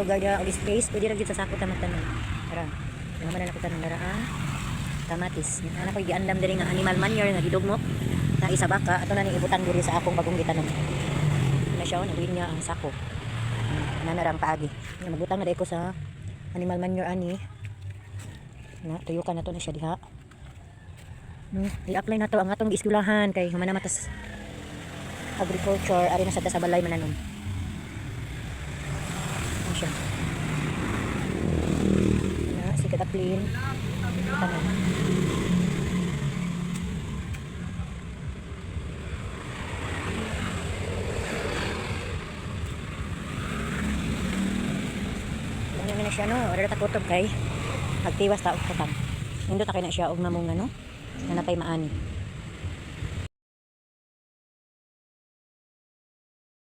Lugar diha og space, pwede ra gyud sa sako ta magtanom. Tara. Naman na ako tanom dara ang kamatis. Ana ko giandam diri nga animal manure nga gidugmok na isa baka ato na ni ibutang diri sa akong bagong gitanom. Na siya, oh, nagwin niya ang sako. Nana ra ang paagi. Nga magbutang na ko sa animal manure ani. Na tuyukan na to na siya diha. I-apply na to ang atong gieskwelahan kay humana matas agriculture, ari na sa ta sa balay mananom. Ano siya? Na si Kataplin. Tanom. Ano na siya, no? Wala ta kutob kay agtiwas ta og katang. Nindot na kay na siya og mamunga, no? Na natay maani.